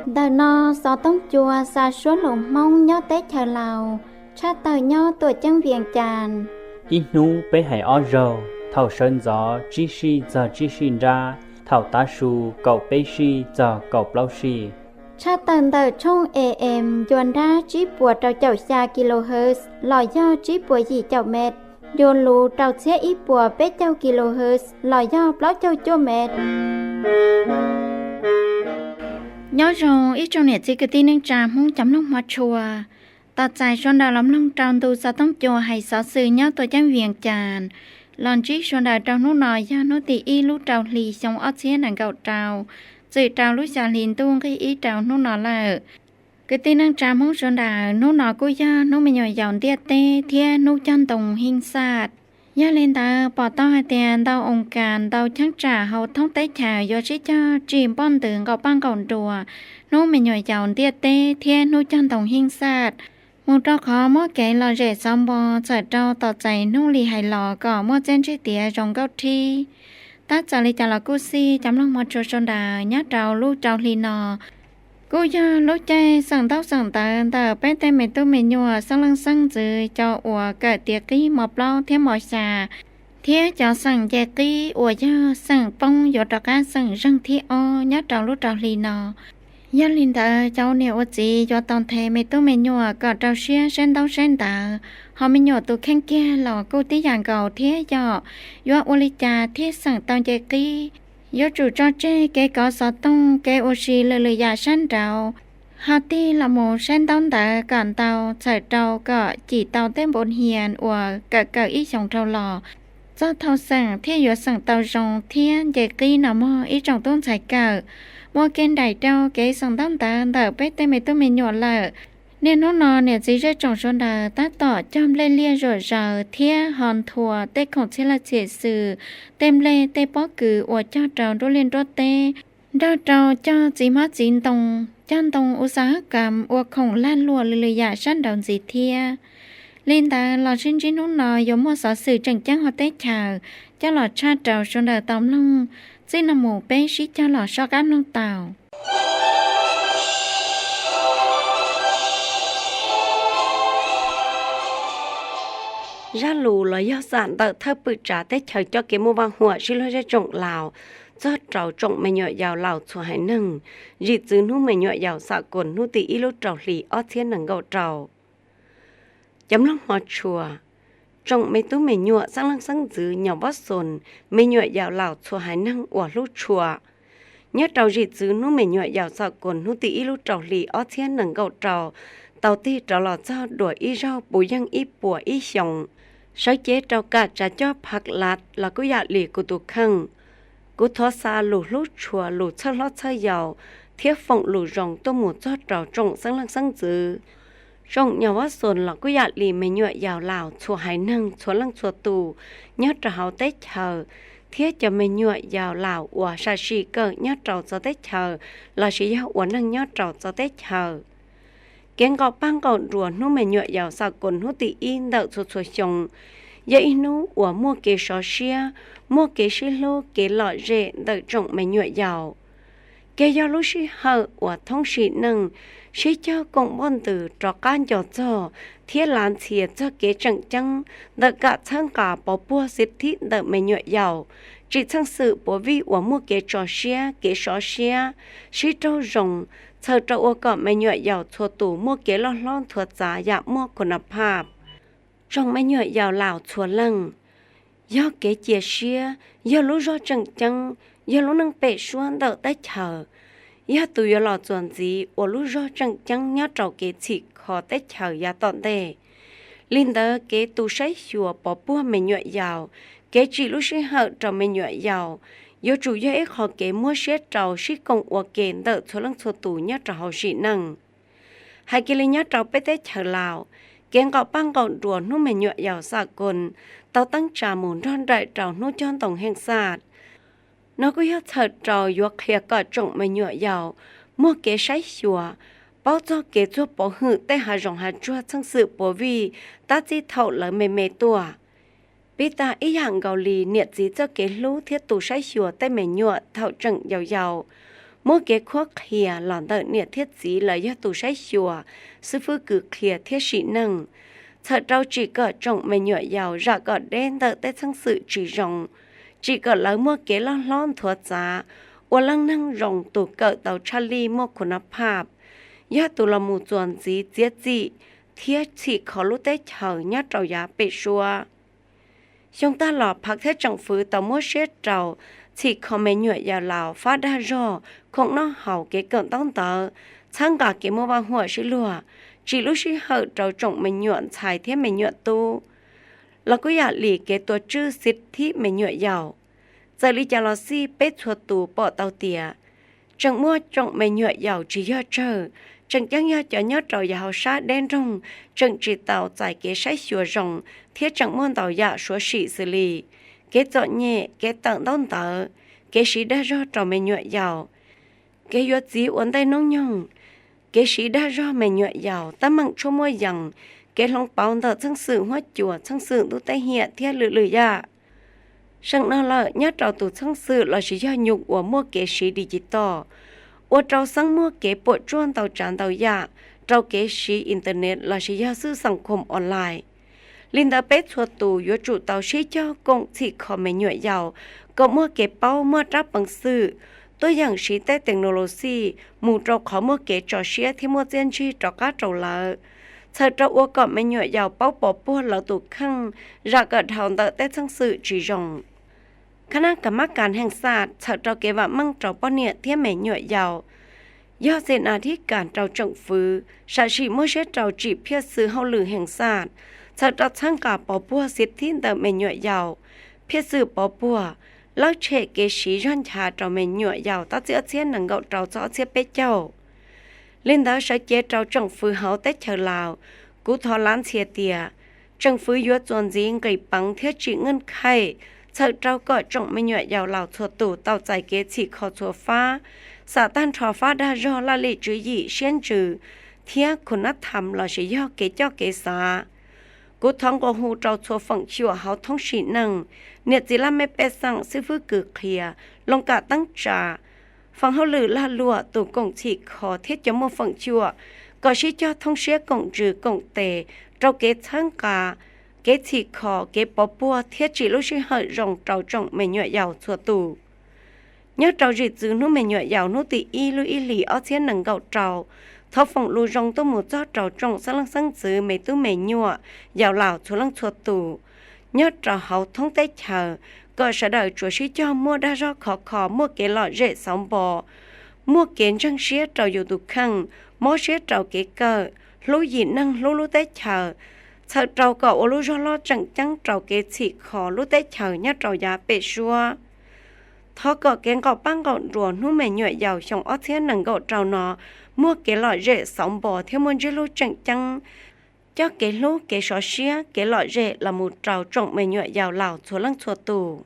Ntawm no xov tooj cua xa suab lus Hmoob nyob teb chaws Laus, tshaj tawm nyob tuam ceeb Vias Cas. Ib hnub peb hais ob zaug, thaum sawv ntxov tsib sij txog tsib sij nrab, thaum tav su kaum peb sij txog kaum plaub sij. Tshaj tawm ntawm tshooj A M ncua nrab tsib puas rau caum xya kilohertz los yog tsib puas yim caum met, ncua luv rau txhiab ib puas peb caug kilohertz los yog plaub caug cuaj met. Nyob zoo ib tsoom niam txiv kwv tij neej tsa Hmoob cov mloog hmov tshua. Tos txais sawv daws los mloog rau ntu xov tooj cua hais xov xwm nyob tuam ceeb Vias Cas. Los ntsib sawv daws rau hnub no yog hnub tim ib lub rau hli xyoo ob txhiab nees nkaum rau, txwm rau lub xya hli ntuj nqig ib rau hnub no lawm. Kwv tij neej tsa Hmoob sawv daws, hnub no kuj yog hnub me nyuam yaus ntiaj teb thiab hnub cog ntoo heej xaj. Yog li ntawd pom tau hais tias ntau oo kas ntau cheeb tsam hauv thoob teb chaws yuav sib cog tsim npoj ntws nqaum paj nqaum nruas hnub me nyuam yaus ntiaj teb thiab hnub cog ntoo heej xaj, mus rau qhov muab kev lom zem xov npo txawm rau tos txais hnub li hais los kom muaj txiaj ntsig tiav zoo nkauj rhib. Tab txawm li cas los kuj xij cov mloog hmov tshua sawv daws, nyob rau lub rau hli no kuj yog lub caij xeem ntaub xeem ntawv ntawm peb tej me tub me nyuam xeeb leej xeeb ntxwv cov uas kawm tiav qib mos plaub thiab mos xya, thiab cov xeem nce qib uas yog xeem poob yuav rov qab xeem zeeg thib ob nyob rau lub rau hli no. Yog li ntawd cov niam ua txiv yuav tau nthe me tub me nyuam kom rau siab saib ntaub saib ntawv, ho me nyuam tus kheej kiag los kuj tib yam nkaus thiab yom. Yuav ua li cas thiaj xeem tau nce qib? Yuav tsum tso tseg kev kov xov tooj, kev ua si lwm lwm yam sab nraud, ho tig los mus saib ntaub ntawv kom ntau, txhawm rau kom cim tau tej npoo hias uas kawm kawm ib xyoos dhau los, txog thaum xeem thiaj yuav xeem tau zoo thiab nce qib no mog ib tsoom tub ntxhais kawm. Muaj kev nraim rau kev xeem ntaub ntawv ntawm peb tej me tub me nyuam lawm. Niaj hnub no niam txiv zej tsoom sawv daws tab tom cog nplej liaj zuam zaws thiab ho nthua tej khoom txhiab laj txhiam xws, tej nplej tej pob kws uas cog rau nruab liaj nruab teb, nrog rau cog txiv hmab txiv ntoo, cog ntoo u xa hab kam ua khoom lag luam lwm lwm yam sab nraud ntxiv thiab. Li ntawd los sib ntsib hnub no yuav muaj xov xwm tseem ceeb hauv teb chaws coj los tshaj rau sawv daws tau mloog. Txij no mus peb sib cog los soj qab mloog tau. Zaj lus los yog xam ntawm thawj pwm tsav teb chaws coj kev muaj vaj huam sib hlub zej tsoom Laus txog rau tsoom me nyuam yaus Laus txhua haiv neeg, zim txwv hnub me nyuam yaus xam koos hnub tim ib lub rau hli ob txhiab nees nkaum rau. Cov mloog hmov tshua, tsoom me tub me nyuam xeeb leej xeeb ntxwv nyuam vob xoos, me nyuam yaus Laus txhua haiv neeg uas hlub tshua, nyob rau zim txwv hnub me nyuam yaus xam koos hnub tim ib lub rau hli ob txhiab nees nkaum rau tau tig rov los txog dua ib zaug puv yeej ib puas ib xyoos. Sawv cev rau kam tsav coj phav lav los kuj yam li kuv tus kheej. Kuv thov xa lus hlub tshua, lus txhawj hlob txhawj yau thiab foom lus zoo tuaj mus txog rau tsoom xeeb leej xeeb ntxwv, tsoom nyuam vob xoos los kuj yam li me nyuam yaus Laus txhua haiv neeg txhua leej txhua tus nyob rau hauv teb chaws, thiab cov me nyuam yaus Laus uas sam sim kawm nyob rau txawv teb chaws lossis yog ua neeg nyob rau txawv teb chaws. Kev nqaum paj nqaum nruas hnub me nyuam yaus xam koos hnub tim ib ntawm txhua txhua xyoo yog ib hnub uas muaj kev sov siab, muaj kev sib hlub kev lom zem ntawm tsoom me nyuam yaus. Kev yog lub sij hawm uas thoob sim neej sib cog koom npoj ntws rov qab nco txog thiab lav ntxhias txog kev tseem ceeb ntawm kam txhawb nqa pov puag xib thib ntawm me nyuam yaus, tsim txheej xwm puav vij uas muaj kev tso siab kev sov siab, sib raug zoo, txhawm rau ua kom me nyuam yaus txhua tus muaj kev loj hlob nthuav txav yam muaj khun na phaj. Tsoom me nyuam yaus Laus txhua leej, yog kev cia siab, yog lub zog tseem ceeb, yog lub neej pem suab ntawm teb chaws, yog tus yuav los txuas ntxiv ua lub zog tseem ceeb nyob rau kev txhim kho teb chaws yav tom ntej. Li ntawd kev tu saib xyuas pov puag me nyuam yaus, kev tsim lub sij hawm rau me nyuam yaus, yuav tsum yog ib qho kev muab siab rau sib koom ua ke ntawm txhua leej txhua tus nyob rau hauv sim neej. Hais kiag li nyob rau peb teb chaws Laus, kev nqaum paj nqaum nruas hnub me nyuam yaus xam koos tau teeb tsa mus nrog nraim rau hnub cog ntoo heej xaj. No kuj yog txhawm rau yuav qhia kom tsoom me nyuam yaus muaj kev saib xyuas, paub txog kev txuag pov hwm tej hav zoov hav tsuag txheej xwm puav vij tab txij thaum lawv me me tuaj. Pib tag ib yam nkaus li niam txiv txoj kev hlub thiab tu saib xyuas tej me nyuam thaum tseem yau yaus, muab kev qhuab qhia los ntawm niam thiab txiv los yog tus saib xyuas, xib fwb kws qhia thiab sim neej. Txhawm rau tsim kom tsoom me nyuam yaus zam kom deb ntawm tej txheej xwm tsis zoo, tsim kom lawv muaj kev loj hlob nthuav txav, ua leej neeg zoo tus kawm tau tshaj lij muaj khunab phaj, yog tus los mus txuas ntxiv txiav txim thiab txhim kho lub teb chaws nyob rau yav pem suab. Xyoo tag los phav thiab tsoom fwv tau muab siab rau txhim kho me nyuam yaus laus fab dag zog, khoom noj haus, kev kawm ntaub ntawv, txhawb nqa kev muaj vaj huam sib luag, tsim lub sij hawm rau tsoom me nyuam ntxhais thiab me nyuam tub, los kuj yam li kev tua tswj xiv thib me nyuam yaus. Txawm li cas los xij peb txhua tus pom tau tias tseem muaj tsoom me nyuam yaus tsis yog tsawg, tseem ceeb yog cov nyob rau yav hauv sab deb nroog tseem tsis tau txais kev saib xyuas zoo thiab tseem muaj ntau yam suav sim xws li kev txom nyem, kev tawm ntaub ntawv, kev siv dag zog rau me nyuam yaus, kev yuav txiv ua ntej hnub nyoog, kev siv dag zog me nyuam yaus, teeb meem tshuaj muaj yees, kev hloov pauv ntawm txheej xwm huab cua, txheej xwm ntuj teb hiam thiab lwm lwm yam. Seem no lawm nyob rau tus txheej xwm lossis yog nyuj uas muaj kev siv digital, ua rau xeeb muaj kev puam tsuaj ntau tsav ntau yam rau kev siv internet lossis yog xwb xeem khoom online. Li ntawd peb txhua tus yuav tsum tau sib cog koom txhim kho me nyuam yaus kom muaj kev paub muaj rab peev xwm, tuaj yeem siv tej technology mus rau qhov muaj kev tso siab thiab muaj txiaj ntsig rov qab rau lawv. Txhawm rau ua kom me nyuam yaus paub pov puag lawv tus kheej, zam kom dhau ntawm tej txheej xwm tsis zoo. Khab nab kas mab kas heej xaj txhawm rau kev vam meej rau poj niam thiab me nyuam yaus, yog xes nas thib kas rau tsoom fwv sam sim muab siab rau tsim phiaj xwm hauj lwm heej xaj, txhawm rau txhawb nqa pov puag xiv thib ntawm me nyuam yaus, phiaj xwm pov puag, lawb tshem kev siv zog ncha rau me nyuam yaus tab txij ob txhiab nees nkaum rau txog ob txhiab peb caug. Li ntawd sawv cev rau tsoom fwv hauv teb chaws Laus, kuv thov lav ntxhias tias tsoom fwv yuav txuas ntxiv nqis peev thiab tsim nqij khaij, txhawm rau kom tsoom me nyuam yaus Laus txhua tus tau txais kev txhim kho txhua fab, xam tag nrho fab dag zog, laj lim tswv yim, siab ntsws thiab khunab tham lossis yog kev coj kev xav. Kuv thov nqua hu rau txhua feem xyuam hauv thoob sim neej, niam txiv laj mej pej xeem, xib fwb kws qhia, loo kam teeb tsa, feem hauj lwm lag luam, tus koom txhim kho thiab cov muaj feem xyuam kom sib cog thoob siab koom ntsws koom tes rau kev txhawb nqa, kev txhim kho, kev pov puag thiab tsim lub sij hawm zoo rau tsoom me nyuam yaus txhua tus. Nyob rau zim txwv hnub me nyuam yaus hnub tim ib lub ib hlis ob txhiab nees nkaum rau, thov foom lus zoo tuaj mus txog rau tsoom xeeb leej xeeb ntxwv, me tub me nyuam, yaus Laus txhua leej txhua tus nyob rau hauv thoob teb chaws, kom sawv daws tsuas sib cog muaj dag zog khov kho, muaj kev lom zem xauv npo, muaj kev ntseeg siab rau yus tus kheej, mob siab rau kev kawm, hlub yim neeg, hlub lub teb chaws, txhawm rau kom ua lub zog loj tseem ceeb rau kev txhim kho lub teb chaws nyob rau yav pem suab. Thov kom kev nqaum pab nqaum nruas hnub me nyuam yaus xyoo ob txhiab nees nkaum rau no muaj kev lom zem xauv npo thiab muaj ntsej lub tseem ceeb, coj kev hlub, kev sov siab, kev lom zem los mus rau tsoom me nyuam yaus Laus txhua leej txhua tus.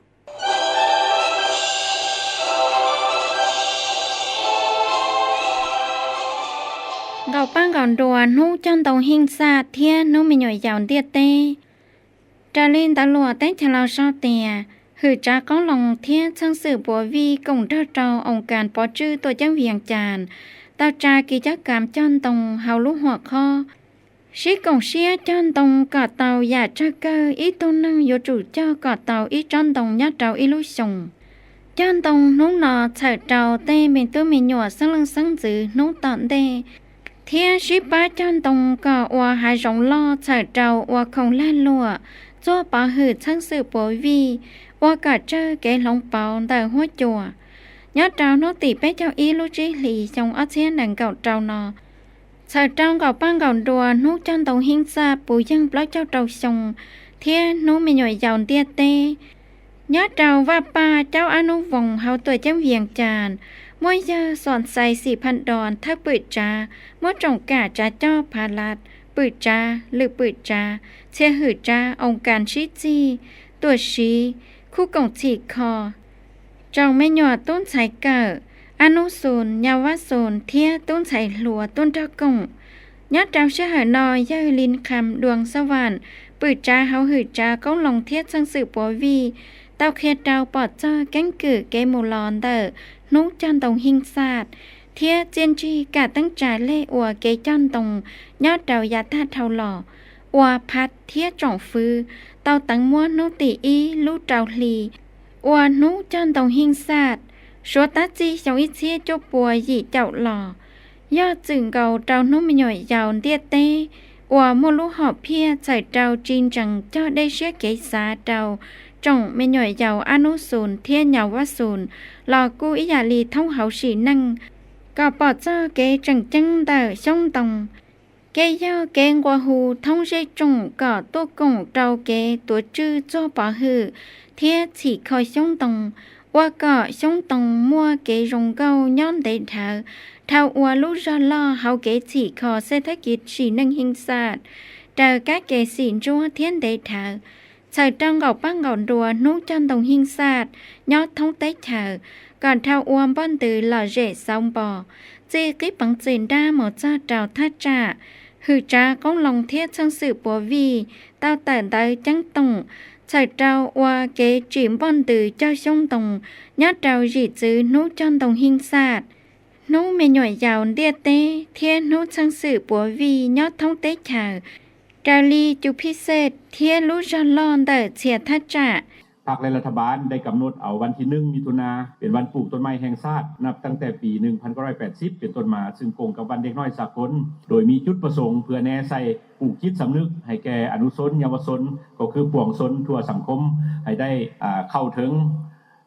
Nqaum pab nqaum nruas hnub cog ntoo heej xaj thiab hnub me nyuam yaus ntiaj teb. Raws li ntawv luam teb chaws Laus sau tias, hwm tsav qoob loo thiab txheej xwm puav vij koom nrog rau oo kas pov tswj tuam ceeb Vias Cas tau tsa kis cab kav cog ntoo hauv lub huam khob, sib koom siab cog ntoo kom tau yam tsawg kawg, ib tug neeg yuav tsum cog kom tau ib tsob ntoo nyob rau ib lub xyoos. Cog ntoo hnub no txhawm rau tej me tub me nyuam xeeb leej xeeb ntxwv hnub tom ntej, thiab sib pab cog ntoo kom ua hav zoov loj txhawm rau ua khoom lag luam, txuag pov hwm txheej xwm puav vij, ua kom tsawg kev hloov pauv ntawm huab cua. Nyob rau hnub tim peb caug ib lub tsib hlis xyoo ob txhiab nees nkaum rau no, txhawm rau nqaum pab nqaum nruas hnub cog ntoo heej xaj puv yeeg plaub caug rau xyoo thiab hnub me nyuam yaus ntiaj teb, nyob rau vaj paj Caub Ab Nub Voos hauv tuam ceeb Vias Cas, muaj yawg Xom Xais Xim Phas Dos thawj pwm tsav, muaj tsoom kam tsav coj Phav Las, pwm tsav, lwm pwm tsav, txhia hwm tsav, oo kas sib txig, tuam siv, khub koom txhim kho, tsoom me nyuam tub ntxhais kawm, Ab Nub Xus, Nya Vaj Xus thiab tub ntxhais hluas tub nrog koom. Nyob rau sij hawm no yawg Lis Kham Duas Xab Vam, pwm tsav hauv hwm tsav qoob loo thiab txheej xwm puav vij, tau qhia rau pom txog keeb kwm kev mus los ntawm hnub cog ntoo His Xas, thiab txiaj ntsig kam teeb tsa lej uas kev cog ntoo nyob rau yav tag dhau los, uas Phav thiab tsoom fwv tau teev muab hnub tim ib lub rau hli ua hnub cog ntoo His Xas. Suav tab txij xyoo ib txhiab cuaj pua yim caum los, yog txwm nkaus rau hnub me nyuam yaus ntiaj teb uas muaj lub hom phiaj txhawm rau tsis ntsees cog dej siab kev xav rau tsoom me nyuam yaus Ab Nub Xus thiab Nyas Vaj Xus los kuj ib yam li thoob hauv sim neej, kom pom txog kev tseem ceeb ntawm xyoob ntoo. Kev yog kev nqua hu thoob zej tsoom kom tuaj koom rau kev tuav tswj txuag pov hwm thiab txhim kho xyoob ntoo, ua kom xyoob ntoo muaj kev zoo nkauj nyob ntev dhawv, dhau ua lub zog loj hauv kev txhim kho xej thab kiv sim neej His Xas raws kab ke xim ntsuab thiab ntev dhawv. Txhawm rau nqaum paj nqaum nruas hnub cog ntoo His Xas nyob thoob teb chaws, kom dhau ua npoj ntws lom zem xauv npo, txij qib peev txwm nrab mus txog rau thaj tsam, hwm tsav qoob loo thiab txheej xwm puav vij tau tawm ntawv ceeb toom, txhawm rau ua kev tsim npoj ntws cog xyoob ntoo nyob rau zim txwv hnub cog ntoo His Xas, hnub me nyuam yaus ntiaj teb thiab hnub txheej xwm puav vij nyob thoob teb chaws, raws li cus phij xej thiab lub zog loj ntawm txhia thaj tsam. พรรคและรัฐบาลได้กำหนดเอาวันที่หนึ่งมิถุนาเป็นวันปลูกต้นไม้แห่งชาติ นับตั้งแต่ปีหนึ่งพันเก้าร้อยแปดสิบเป็นต้นมา ซึ่งตรงกับวันเด็กน้อยสากล โดยมีจุดประสงค์เพื่อแนใส่ปลูกจิตสำนึกให้แก่อนุชนเยาวชน ก็คือปวงชนทั่วสังคม ให้ได้อ่าเข้าถึง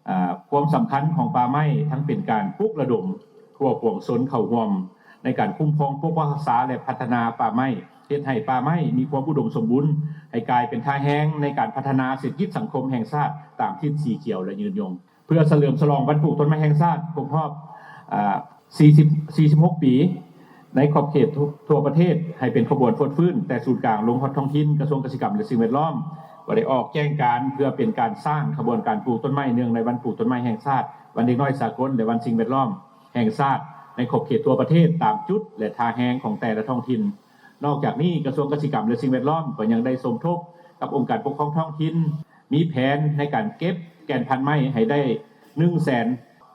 อ่าความสำคัญของป่าไม้ ทั้งเป็นการปลุกระดมทั่วปวงชนเข้าร่วมในการคุ้มครองปกปักรักษาและพัฒนาป่าไม้ เฮ็ดให้ป่าไม้มีความอุดมสมบูรณ์ ให้กลายเป็นท่าแฮงในการพัฒนาเศรษฐกิจสังคมแห่งชาติตามทิศสีเขียวและยืนยง เพื่อเฉลิมฉลองวันปลูกต้นไม้แห่งชาติครบรอบ อ่า สี่สิบ สี่สิบหกปี ในขอบเขตทั่วประเทศ ให้เป็นขบวนฟดฟื้นแต่ศูนย์กลางลงฮอดท้องถิ่น กระทรวงเกษตรกรรมและสิ่งแวดล้อม ก็ได้ออกแจ้งการเพื่อเป็นการสร้างขบวนการปลูกต้นไม้เนื่องในวันปลูกต้นไม้แห่งชาติ วันเด็กน้อยสากล และวันสิ่งแวดล้อม แห่งชาติในขอบเขตทั่วประเทศตามจุดและท่าแฮงของแต่ละท้องถิ่น นอกจากนี้กระทรวงกสิกรรมและสิ่งแวดล้อมก็ยังได้สมทบกับองค์การปกครองท้องถิ่น มีแผนในการเก็บแก่นพันธุ์ไม้ให้ได้ หนึ่งแสน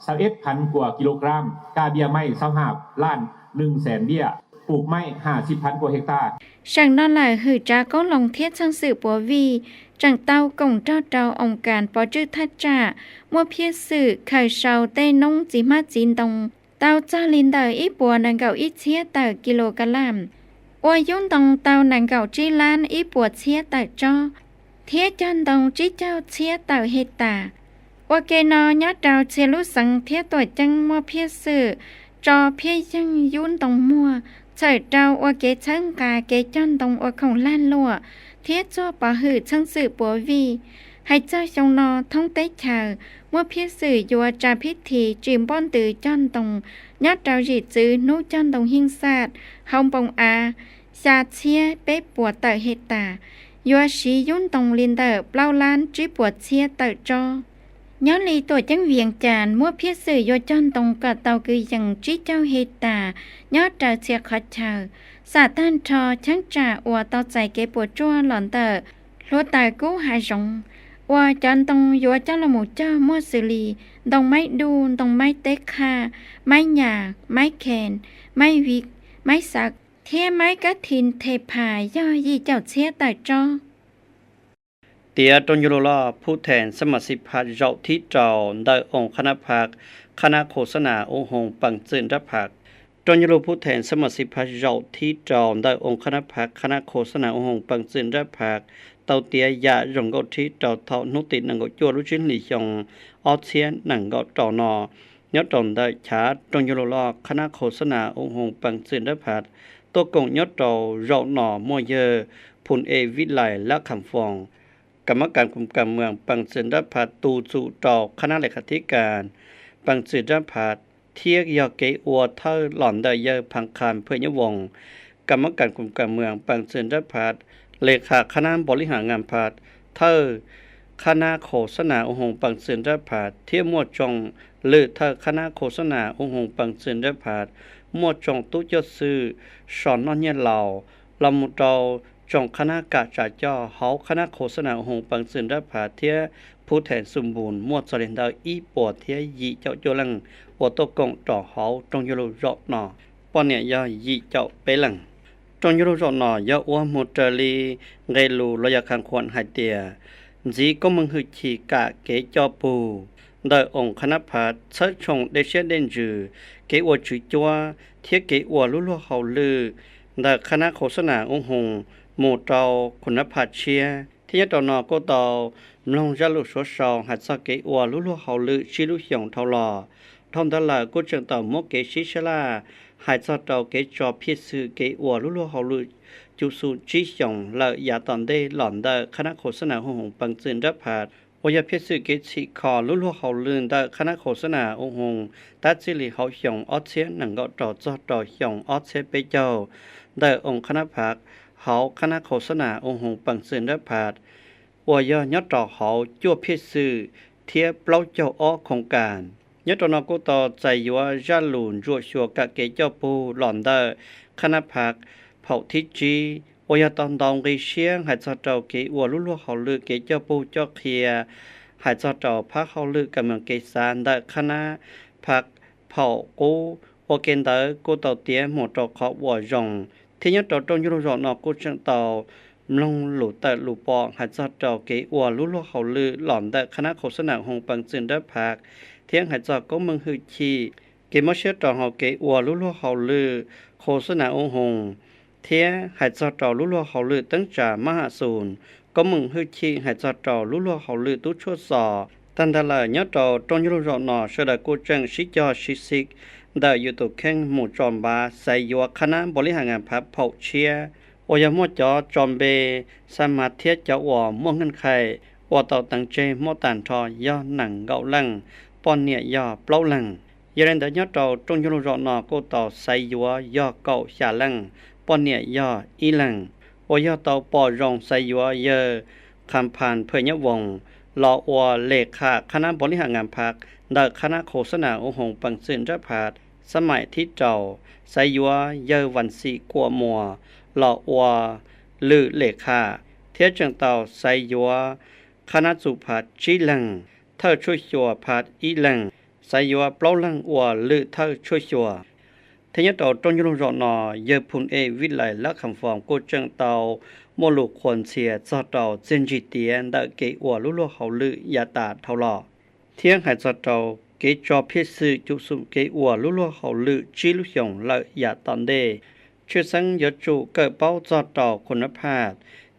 สิบเอ็ดพันกว่ากิโลกรัม ค่าเบี้ยไม้ สิบห้าล้าน หนึ่งแสนเบี้ย ปลูกไม้ ห้าสิบพันกว่าเฮกตาร์ Seem no lawm hwm tsav qoob loo thiab txheej xwm puav vij tseem tau koom nrog rau oo kas pov tswj thaj tsam muaj phiaj xwm khaws sau tej noob txiv hmab txiv ntoo tau txog li ntawm ib puas nees nkaum ib txhiab tawm kis lus kas las, ua yub ntoo tau nees nkaum tsib lab ib puas txhiab tawm tsob, thiab cog ntoo tsib caug txhiab tawm hej tas. Ua ke no nyob rau txhia lub xeev thiab tuam ceeb muaj phiaj xwm tso phiaj yeeg yub ntoo muag, txhawm rau ua kev txhawb nqa kev cog ntoo ua khoom lag luam thiab txuag pov hwm txheej xwm puav vij. Hais txog xyoo no thoob teb chaws muaj phiaj xwm yuav tsa phib thi tsim npoj ntws cog ntoo nyob rau zim txwv hnub cog ntoo His Xas hauv npoo av xya txhiab peb puas tawm hej tas, yuav siv yub ntoo li ntawm plaub lab tsib puas txhiab tawm tsob. Nyob li tuam ceeb Vias Cas muaj phiaj xwm yuav cog ntoo kom tau kwv yees tsib caug hej tas nyob raws txhia qhov chaw, xam tag nrho cheeb tsam uas tau txais kev puas tsuaj los ntawm hluav taws kub hav zoov, uas cov ntoo yuav coj los mus cog muaj xws li ntoo maib duj, ntoo maib teb qhaj, maib nyas, maib khees, maib vij, maib xav thiab maib kab thi the phas yog yim caum txhiab tawm tsob. Tiav rau nyuag lus loj, Phub Thees Xab Mas Xib Phaj zaum thib rau ntawm oo Qhab Nab Phaj, Qhab Nab Khos Xab Nas Uj Hoos Pees Txwm Nrab Phaj. Rau nyuag lus Phub Thees Xab Mas Xib Phaj zaum thib rau ntawm oo Qhab Nab Phaj, Qhab Nab Khos Xab Nas Uj Hoos Pees Txwm Nrab Phaj tau tiav yam zoo nkauj thib rau thaum hnub tim nees nkaum cuaj lub tsib hlis xyoo ob txhiab nees nkaum rau no, nyob rau ntawm chav rau nyuag lus loj Qhab Nab Khos Xab Nas Uj Hoos Pees Txwm Nrab Phaj tuaj koom nyob rau zaum no muaj yawg Phum E Vib Lais Lab Kham Foos, kam mab kam koom kam mws Pees Txwm Nrab Phaj tus txum rau Qhab Nab Les Khas Thib Kas Pees Txwm Nrab Phaj, thiab yog kev ua thawj los ntawm yawg Phas Khas Phwm Nyob Voos, kam mab kam koom kam mws Pees Txwm Nrab Phaj, Les Khas Qhab Nab Npos Lib Has Ngas Phaj, thawj Qhab Nab Khos Xab Nas Uj Hoos Pees Txwm Nrab Phaj, thiab muaj tsoom lwm thawj Qhab Nab Khos Xab Nas Uj Hoos Pees Txwm Nrab Phaj, muaj tsoom tub coj xwm so noj nyiaj laus los mus rau tsoom qhab nab kam tsav coj hauv qhab nab khos xab nas u hoos peev txwm nrab phav thiab phub thees xu npus muaj txog li ntawm ib puas thiab yim caum cuaj leej uas tuaj koom rau hauv rooj nyuj lug zaum no, poj niam yog yim caum peb leej. Rooj nyuj lug zaum no yog ua mus raws li nqe lus los yog khas khuam hais tias ntxiv koob meej hwj chim kam kev coj pug ntawm oos qhab nab phav txhawb tshoom dej siab dej ntsws, kev ua tswv cuab thiab kev ua lub luag hauj lwm ntawm qhab nab khos xab nas u hoos mus rau khos nab phav tshiab. Thiab nyob rau no kuj tau mloog zaj lus suav sau hais txog kev ua lub luag hauj lwm tsib lub xyoos dhau los. Dhau ntawd lawm kuj tseem tau muab kev sib sab laj hais txog rau kev tso phiaj xwm kev ua lub luag hauj lwm cuv xum tsib xyoos lawm yav tom ntej los ntawm qhab nab khos xab nas u hoos peev txwm nrab phav uas yog phiaj xwm kev txhim kho lub luag hauj lwm ntawm qhab nab khos xab nas u hoos tab txij li hauv xyoo ob txhiab nees nkaum rau txog rau xyoo ob txhiab peb caug ntawm oos qhab nab phav hauv qhab nab khos xab nas u hoos peev txwm nrab phav uas yog nyob rau hauv cuaj phiaj xwm thiab plaub caug ob khoos kas. Nyob rau no kuj tau txais yuav zaj lus ntsuam xyuas kam kev coj pug los ntawm qhab nab phav phaum thib tsib uas yog tau ntau nqi siab hais txog rau kev ua lub luag hauj lwm kev coj pug coj qhia hais txog rau phab hauj lwm kam meem kev xav ntawm qhab nab phav phaum qub. Ua ke ntawd kuj tau tiav mus rau qhov uas zoo. Thiab nyob rau rooj nyuj lug zaum no kuj tseem tau mloog lus tawm lus pom hais txog rau kev ua lub luag hauj lwm los ntawm qhab nab khos xab nas u hoos peev txwm nrab phav thiab hais txog koob meej hwj chim kev mob siab rau hauv kev ua lub luag hauj lwm khos xab nas u hoos thiab hais txog rau lub luag hauj lwm teeb tsa mab ham xus, koob meej hwj chim hais txog rau lub luag hauj lwm tub tshuaj xos. Tag ntawd lawm nyob rau rooj nyuj lug zaum no sawv daws kuj tseem sib cog sib xim ntawm yus tus kheej mus tso npav xaiv yuav qhab nab npaum li has nas phav phaum tshiab uas yog muaj cov tso npe xa mas thiab cov uas muaj nkeej khai uas tau teev tseg muaj tag nrho yog nees nkaum leej, poj niam yog plaub leeg. Yog li ntawd nyob rau rooj nyuj lug zaum no kuj tau xaiv yuav yog kaum xya leej, poj niam yog ib leeg, uas yog tau pom zoo xaiv yuav yawg Kham Phas Pham Nyob Voos los ua lem kham qhab nab npaum li has nas phav ntawm qhab nab khos xab nas u hoos peev txwm nrab phav xab maim thib rau, xaiv yuav yawg Vas Xim Kuam Muas los ua lwm lem kham, thiab tseem tau xaiv yuav qhab nab txuj phav tsib leeg, thawj tshuaj xyuas phav ib leeg, xaiv yuav plaub leeg ua lwm thawj tshuaj xyuas. Thiab nyob rau rooj nyuj lug zaum no, yawg Phum Em Vij Lais Lab Kham Foos kuj tseem tau muaj lus qhuas ntxhias txog rau txiaj ntsig tiav ntawm kev ua lub luag hauj lwm yav tas dhau los, thiab hais txog rau kev tso phiaj xwm cuv xum kev ua lub luag hauj lwm tsib lub xyoos lawm yav tom ntej. Tshwj xeeb yuav tsum kawm paub txog rau khos nab phav,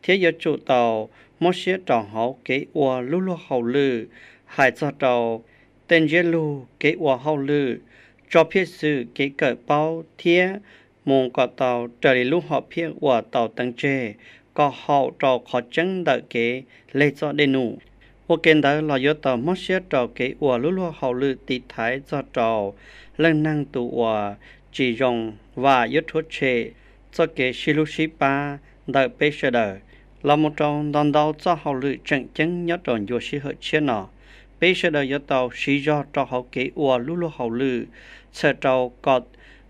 thiab yuav tsum tau mob siab rau hauv kev ua lub luag hauj lwm, hais txog rau tej ntsiab lug kev ua hauj lwm, tso phiaj xwm kev kawm paub thiab mus kom tau raws li lub hom phiaj uas tau teev tseg kom haum rau qhov tseeb ntawm kev leg txoj dej num. Ua ke ntawd los yuav tau mob siab rau kev ua lub luag hauj lwm tiv thaiv txog rau leej neeg tus uas tsis zoo, vam yuav rhuav tshem txoj kev sib hlub sib pab ntawm peb sawv daws. Los mus rau ntau ntau txoj hauj lwm tseem ceeb nyob rau ncua sij hawm tshiab no, peb sawv daws yuav tau siv zog rau hauv kev ua lub luag hauj lwm, txhawm rau kom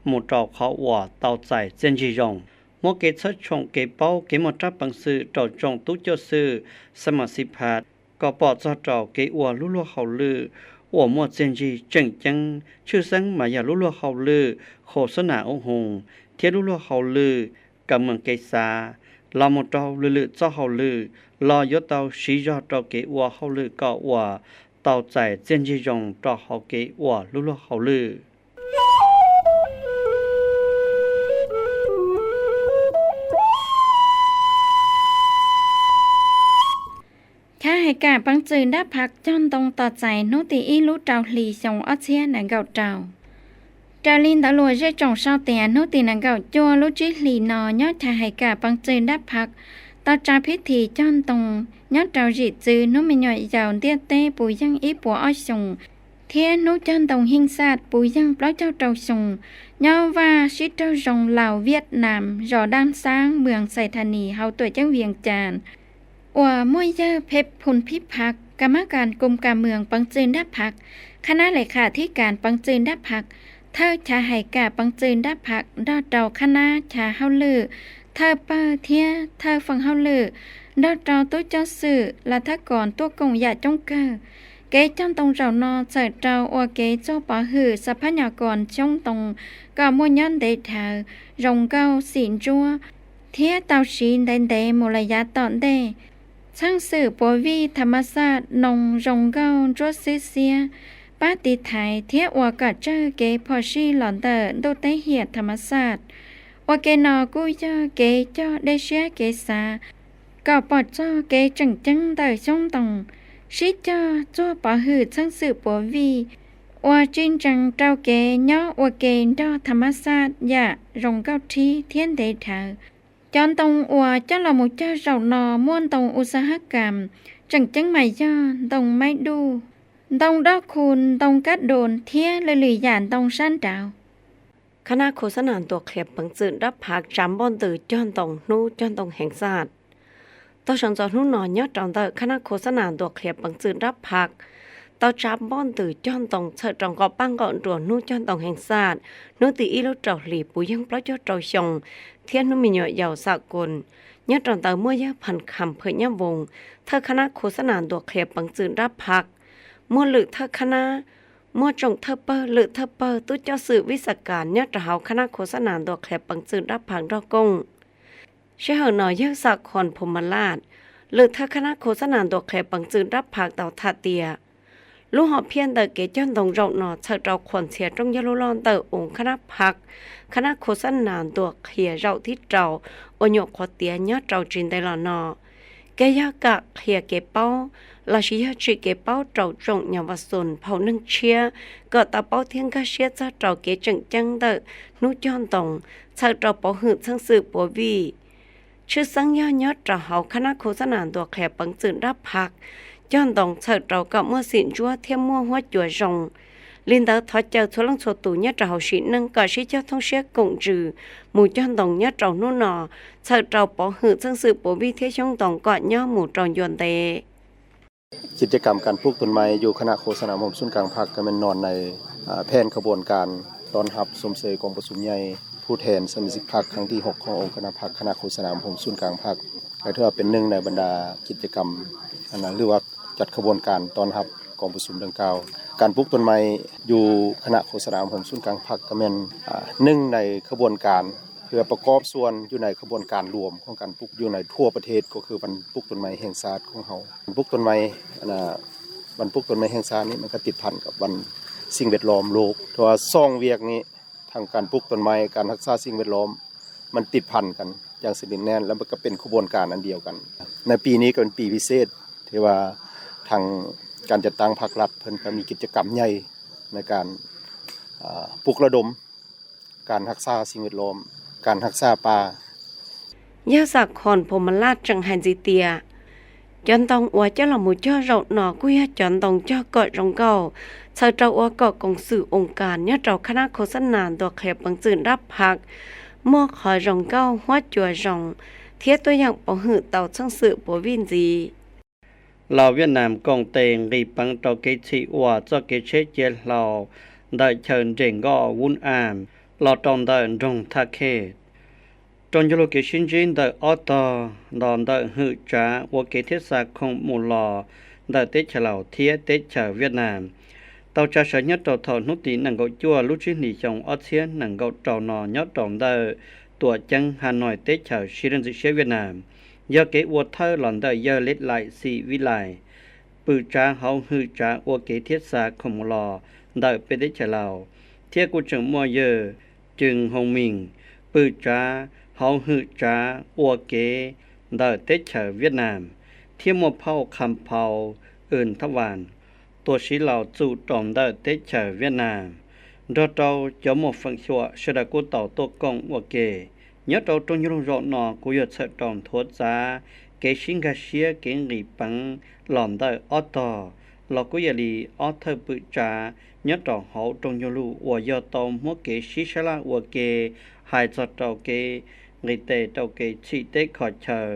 mus rau qhov uas tau txais txiaj ntsig zoo. Muab kev txhawb tshoom kev paub kev muaj rab peev xwm rau tsoom tub coj xwm, xa mas xib phas, kom pom txog rau kev ua lub luag hauj lwm uas muaj txiaj ntsig tseem ceeb, tshwj xeeb mas yog lub luag hauj lwm khos xab nas u hoos thiab lub luag hauj lwm kaw mees kev xav, los mus rau lwm lwm txoj hauj lwm los yuav tau siv zog rau kev ua hauj lwm kom uas tau txais txiaj ntsig zoo rau hauv kev ua lub luag hauj lwm. Chav hais kam peev txwm nrab phaj cog ntoo tos txais hnub tim ib lub rau hli xyoo ob txhiab nees nkaum rau. Raws li ntawv luam zej tsoom sau tias hnub tim nees nkaum cuaj lub tsib hlis no nyob chav hais kam peev txwm nrab phaj tau tsa phib thim cog ntoo nyob rau zim txwv hnub me nyuam yaus ntiaj teb puv yeej ib puas ob xyoos, thiab hnub cog ntoo hij xaj puv yeej plaub caug rau xyoos, nyob vaj sib raug zoo Laus Viaj Nam, zos Daj Xaab, moos Xais Thas Nis, hauv tuam ceeb Vias Cas, uas muaj yawg Phej Phum Phib Phaj, kam mab kas koom kas moos peev txwm nrab phaj, qhab nab lem kham thib kas peev txwm nrab phaj, thawj chav hais kam peev txwm nrab phaj nrog rau qhab nab chav hauj lwm thawj pawg thiab thawj feem hauj lwm nrog rau tub coj xwm Lav Thab Koos tuaj koom yam coob kawg. Kev cog ntoo zaum no txhawm rau ua kev txuag pov hwm xa phab nyas koos xyoob ntoo kom muaj nyob ntev dhawv, zoo nkauj xim ntsuab thiab tau siv ntev ntev mus lawm yav tom ntej. Txheej xwm puav vij Tha Mas Xaj noo zoo nkauj ntsuab xwb xiab, pab tiv thaiv thiab ua kom tsawg kev phom sij los ntawm ntuj teb hiam Tha Mas Xaj. Ua ke no kuj yog kev cog dej siab kev xav kom pom txog kev tseem ceeb ntawm xyoob ntoo, sib cog txuag pov hwm txheej xwm puav vij, ua tsis ntsees rau kev nyob ua ke nrog Tha Mas Xaj yam zoo nkauj rhib thiab ntev dhawv. Cov ntoo uas coj los mus cog zaum no muaj ntoo u xa hab kam tseem ceeb mas yog ntoo maib duj, ntoo doj khu, ntoo kab doos thiab lwm lwm yam ntoo sab nraud. Khab nab khos xab nas ntuas qhia peev txwm nrab phav tsa npoj ntws cog ntoo hnub cog ntoo heev xaj. Tog sawv ntxov hnub no nyob rau ntawm khab nab khos xab nas ntuas qhia peev txwm nrab phav tau tsa npoj ntws cog ntoo txhawm rau nqo pab nqaum nruas hnub cog ntoo heev xaj, hnub tim ib lub rau hlis puv yeeg plaub caug rau xyoo thiab hnub me nyuam yaus xam koos. Nyob rau ntawd muaj yawg Phas Kham Phwm Nyab Voos, thawj khab nab khos xab nas ntuas qhia peev txwm nrab phav, muaj lwm thawj khab nab, muaj tsoom thawj pawg, lwm thawj pawg, tub coj xwm, vij xam kas nyob rau hauv khab nab khos xab nas ntuas qhia peev txwm nrab phav nrog koom. Sij hawm no yawg Xam Khos Phum Mas Laj, lwm thawj khab nab khos xab nas ntuas qhia peev txwm nrab phav tau tham tias lub hom phiaj ntawm kev cog ntoo zaum no txhawm rau qhuas ntxhias rooj yog lub loj ntawm u khab nab phav, khab nab khos xab nas ntuas qhia zaum thib rau uas nyuam qhuav tiav nyob rau tsis ntev los no. Kev yog kam qhia kev paub lossis yog tsim kev paub rau tsoom nyuas vas xus phaum neeg tshiab kom tau paub thiab nkag siab txog rau kev tseem ceeb ntawm hnub cog ntoo txhawm rau pov hwm txheej xwm puav vij. Tshwj xeeb yog nyob rau hauv khab nab khos xab nas ntuas qhia peev txwm nrab phav cog ntoo txhawm rau kom muaj xim ntsuab thiab muaj huab cua zoo. Li ntawd thov caw txhua leej txhua tus nyob rau hauv sim neej kom sib cog thooj siab koom ntsws mus cog ntoo nyob rau hnub no txhawm rau pov hwm txheej xwm puav vij thiab xyoob ntoo kom nyob mus rau ncua ntev. กิจกรรมการปลูกต้นไม้อยู่คณะโฆษณาอบรมศูนย์กลางพรรค ก็แม่นหนึ่งในแผนขบวนการต้อนรับชมเชยกองประชุมใหญ่ผู้แทนสมาชิกพรรคครั้งที่หกขององค์คณะพรรค คณะโฆษณาอบรมศูนย์กลางพรรค ก็ถือว่าเป็นหนึ่งในบรรดากิจกรรม หรือว่าจัดขบวนการต้อนรับกองประชุมดังกล่าว การปลูกต้นไม้อยู่คณะโฆษณาอบรมศูนย์กลางพรรค ก็แม่นหนึ่งในขบวนการ เพื่อประกอบส่วนอยู่ในขบวนการรวมของการปลูกอยู่ในทั่วประเทศ ก็คือวันปลูกต้นไม้แห่งชาติของเฮา วันปลูกต้นไม้ วันปลูกต้นไม้แห่งชาตินี้มันก็ติดพันกับวันสิ่งแวดล้อมโลก แต่ว่าสองเวียกนี้ ทั้งการปลูกต้นไม้ การรักษาสิ่งแวดล้อม มันติดพันกันอย่างสนิทแน่น แล้วมันก็เป็นขบวนการอันเดียวกัน ในปีนี้ก็เป็นปีพิเศษที่ว่าทางการจัดตั้งพรรครัฐเพิ่นก็มีกิจกรรมใหญ่ในการปลุกระดม การรักษาสิ่งแวดล้อม การรักษาป่า Yawg Xam Khos Phum Mas Laj tseem hais ntxiv tias cov ntoo uas coj los mus cog zaum no kuj yog cov ntoo cog kom zoo nkauj, txhawm rau ua kom koom xwm oo kas nyob rau khab nab khos xab nas ntuas qhia peev txwm nrab phav muaj qhov zoo nkauj huab cua zoo thiab tuaj yeem pov hwm tau txheej xwm puav vij ntxiv. Laus Viaj Nam koom tes nqis peev rau kev txhim ua txoj kev tsheb cia hlau ntawm chaw nres nkoj Vub Am los rau ntawm nroog Thaj Khej. Rau ncauj lug kev sib ntsib ntawm ob tog los ntawm hwm tsav ua kev thiab xa khoom mus los ntawm teb chaws Laus thiab teb chaws Viaj Nam tau tsa sawv nyob rau thaum hnub tim nees nkaum cuaj lub tsib hlis xyoo ob txhiab nees nkaum rau no nyob rau ntawm tuam ceeb Has Nois teb chaws sib leej ntxwv siab Viaj Nam. Yog kev ua thawj los ntawm yawg Lej Laim Xim Vij Laim, pwm tsav hauv hwm tsav ua kev thiab xa khoom mus los ntawm peb teb chaws Laus, thiab kuj tseem muaj yawg Cws Hoo Mim, pwm tsav hauv hwm tsav ua kev ntawm teb chaws Viaj Nam, thiab muaj phauj Kham Phau Wm Thab Vam tuam siv laus txum rau ntawm teb chaws Viaj Nam, nrog rau cov muaj feem xyuam sawv daws kuj tau tuaj koom ua ke. Nyob rau rooj ncauj lug zaum no kuj yog txhawm rau nthuav txav kev sib nkag siab kev nqis peev los ntawm ob tog los kuj yog li ob thawj pwm tsav nyob rau hauv rooj ncauj lug uas yog tau muab kev sib sab laj ua ke hais txog rau kev nqis tes rau kev txhim teb kho chaw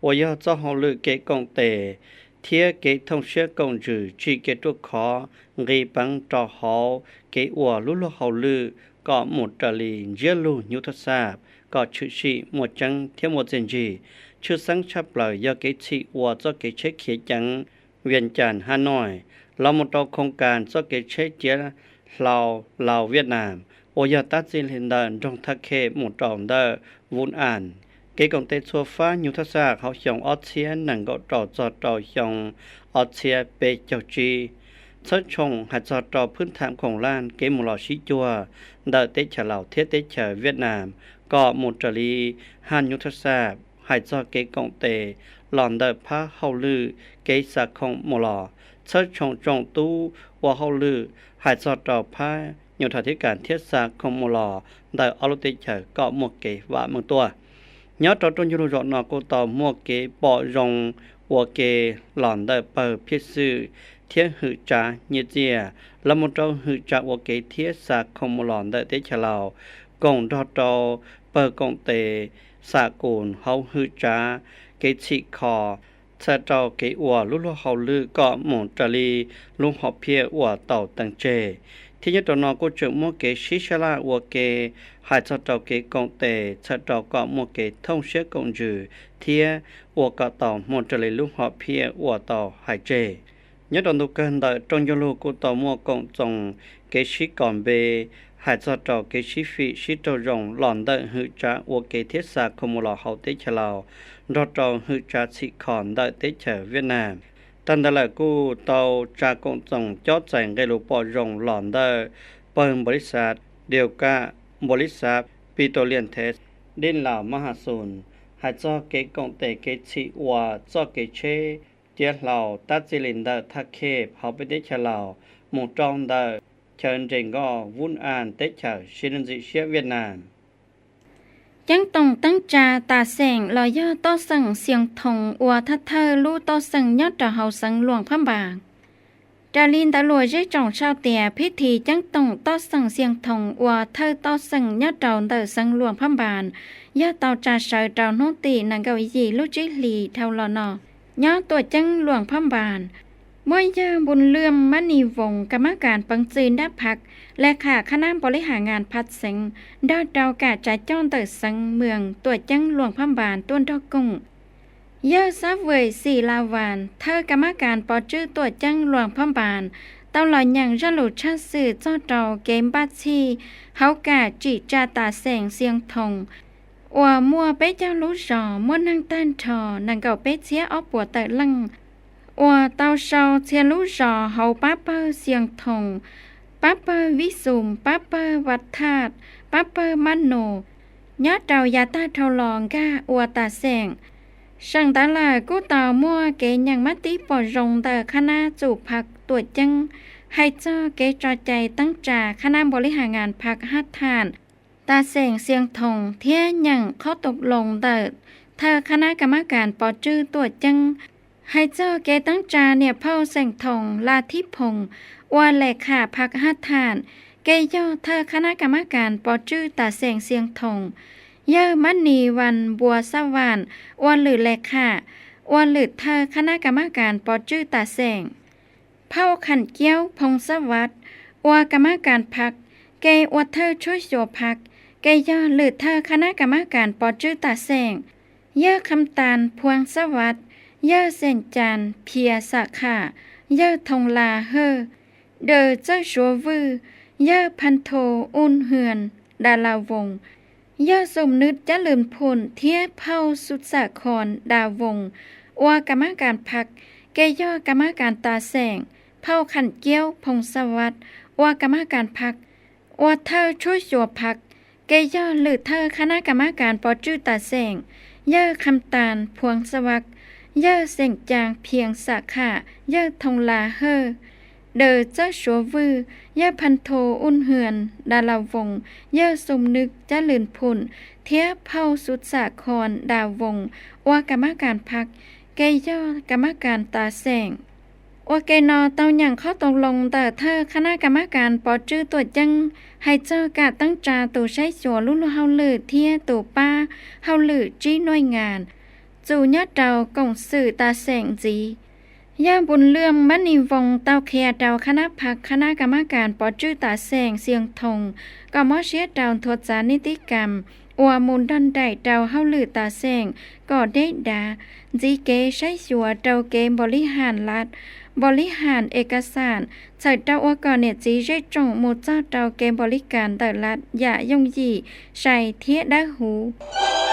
uas yog txoj hauj lwm kev koom tes thiab kev thooj siab koom ntsws tsim kev ruaj khov nqis peev rau hauv kev ua lub luag hauj lwm kom mus raws li ntsiab lug hnyuv thab xaj kom tshwm sim muaj tseeb thiab muaj txiaj ntsig. Tshwj xeeb tshaj plaws yog kev txhim ua txoj kev tsheb khiav ceev Vias Cas Has Nois los mus rau khoos kas txoj kev tsheb ciav hlau Laus Viaj Nam uas yog tab txij li ntawm nroog Thaj Khej mus rau ntawm Vus As. Kev koom tes txhua fab hnyuv thab xaj hauv xyoo ob txhiab nees nkaum rau txog rau xyoo ob txhiab peb caug tsib, txhawb tshooj hais txog rau phwb tham khoom laj kev mus los sib cuag ntawm teb chaws Laus thiab teb chaws Viaj Nam kom mus raws li hab hnyuv thab xaj hais txog kev koom tes los ntawm phab hauj lwm kev xa khoom mus los, txhawb tshooj tsoom tub ua hauj lwm hais txog rau phab nyuj dhau thib kas thiab xa khoom mus los ntawm ob lub teb chaws kom muaj kev vam meej tuaj. Nyob rau rooj ncauj lug zaum no kuj tau muaj kev pom zoo ua ke los ntawm pawg phiaj xwm thiab hwm tsav nyiaj txiaj los mus rau hwm tsav ua ke thiab xa khoom mus los ntawm teb chaws Laus, koom nrog rau pawg koom tes xa kus hauv hwm tsav kev txhim kho txhawm rau kev ua lub luag hauj lwm kom mus raws li lub hom phiaj uas tau teem tseg. Thiab nyob rau no kuj tseem muaj kev sib sab laj ua ke hais txog rau kev koom tes txhawm rau kom muaj kev thooj siab koom ntsws thiab ua kom tau mus raws li lub hom phiaj uas tau hais tseg. Nyob rau ntu kawg ntawm rooj ncauj lug kuj tau muaj koom txoos kev sib kos npe hais txog rau kev sib fim sib raug zoo los ntawm hwm tsav ua ke thiab xa khoom mus los hauv teb chaws Laus nrog rau hwm tsav txhim kho ntawm teb chaws Viaj Nam. Tag ntawd lawm kuj tau tsa koom txoos cob txais nqe lus pom zoo los ntawm pawg npaum li xav Diu Kaj, npaum li xav Pi Tus Lias Thev, Dij Laus Mab Has Xus hais txog kev koom tes kev txhim ua txoj kev tsheb ciav hlau tab txij li ntawm Thaj Khej hauv peb teb chaws Laus mus rau ntawm chaw nres nkoj Vus As teb chaws siv ntxim siab Viaj Nam. Ceeb toom teeb tsa tas xeem los yog toj xeem Xias Thoos ua thawj thawj lub toj xeem nyob rau hauv xeev Luam Phab Npas. Raws li ntawv luam zej tsoom sau tias phib thi ceeb toom toj xeem Xias Thoos ua thawj toj xeem nyob rau ntawm xeev Luam Phab Npas yog tau tsa sawv rau hnub tim nees nkaum yim lub tsib hlis dhau los no. Nyob tuam ceeb Luam Phab Npas, muaj yawg Npus Lwm Mab Nis Voos kam mab kas peev txwm nrab phaj, le kham khab nab npaum li has ngas phaj xeev nrog rau kam tsav coj ntawm xeev mws tuam ceeb Luam Phab Npas tuaj nrog koom. Yawg Xab Vwm Xim La Vas thawj kam mab kas pov tswb tuam ceeb Luam Phab Npas tau los nyeem zaj lus tshaj xwm txog rau kev npaj txhij hauv kam tsim tsa tas xeem Xias Thoos uas muaj peb caug lub zos muaj neeg tag nrho nees nkaum peb txhiab ob puas tawm leej, uas tau sau txhia lub zos hauv pab pawg Xias Thoos, pab pawg Vib Xus, pab pawg Vaj Thaj, pab pawg Mab Nus, nyob rau yav tag dhau los nkag ua tas xeem. Seem ntawd lawm kuj tau muaj kev nyeem mab tib pom zoo ntawm khab nab txum phaj tuam ceeb hais txog kev tso cai teeb tsa khab nab npaum li has ngas phaj hab tham tas xeem Xias Thoos thiab nyeem qhob toom loo ntawm thawj khab nab kam mab kas pov tswb tuam ceeb hais txog kev teeb tsa niam phauj Xeem Thoos La Thib Phoos ua lem kham phaj hab tham, ke yog thawj khab nab kam mab kas pov tswb tas xeem Xias Thoos, yawg Mab Nis Vas Npua Xab Vas ua lwm lem kham, ua lwm thawj khab nab kam mab kas pov tswb tas xeem. Phauj Kham Ciaub Phoos Xab Vas ua kam mab kas phaj, ke ua thawj tshuab xyuas phaj, ke yog lwm thawj khab nab kam mab kas pov tswb tas xeem. Yawg Kham Tas Phuas Xab Vas, yawg Xeem Cas Phias Xam Kham, yawg Thoos Las Hawj, Dawm Txawj Suav Vwj, yawg Phas Thos Us Hwm Das Las Voos, yawg Xum Nwm Cab Lwm Phum thiab phauj Xub Xam Khos Das Voos ua kam mab kas phaj, ke yog kam mab kas tas xeem. Phauj Kham Ciaub Phoos Xab Vas ua kam mab kas phaj, ua thawj tshuab xyuas phaj, ke yog lwm thawj khab nab kam mab kas pov tswb tas xeem. Yawg Kham Tas Phuas Xab Vas, yawg Xeem Cas Phias Xam Kham, yawg Thoos Las Hawj, Dawm Txawj Suav Vwj, yawg Phas Thos Us Hwm Das Las Voos, yawg Xum Nwm Cab Lwm Phum thiab phauj Xub Xam Khos Das Voos ua kam mab kas phaj, ke yog kam mab kas tas xeem. Ua ke no tau nyeem qhob toom loo ntawm thawj khab nab kam mab kas pov tswb tuam ceeb hais txog kam teeb tsa tus saib xyuas lub luag hauj lwm thiab tus pab hauj lwm tsib nuj ngas txus nyob rau koom xwm tas xeem ntxiv. Yaj Npus Lwj Mab Nis Voos tau qhia rau Khab Nab Phas Khab Nab Kas Mab Kas Pov Tswj Tam Xeem Xias Thoos kom mob siab rau nthuav txav nij tib kas uas mus nrog nraim rau hauj lwm tam xeem kom deb dav, ntxiv kev saib xyuas rau kev npaum li has las, npaum li has es kas xam, txhawm rau ua kom niam txiv zej tsoom mus txog rau kev npaum li kas ntawm las yam yooj yim, sai thiab dawb huv.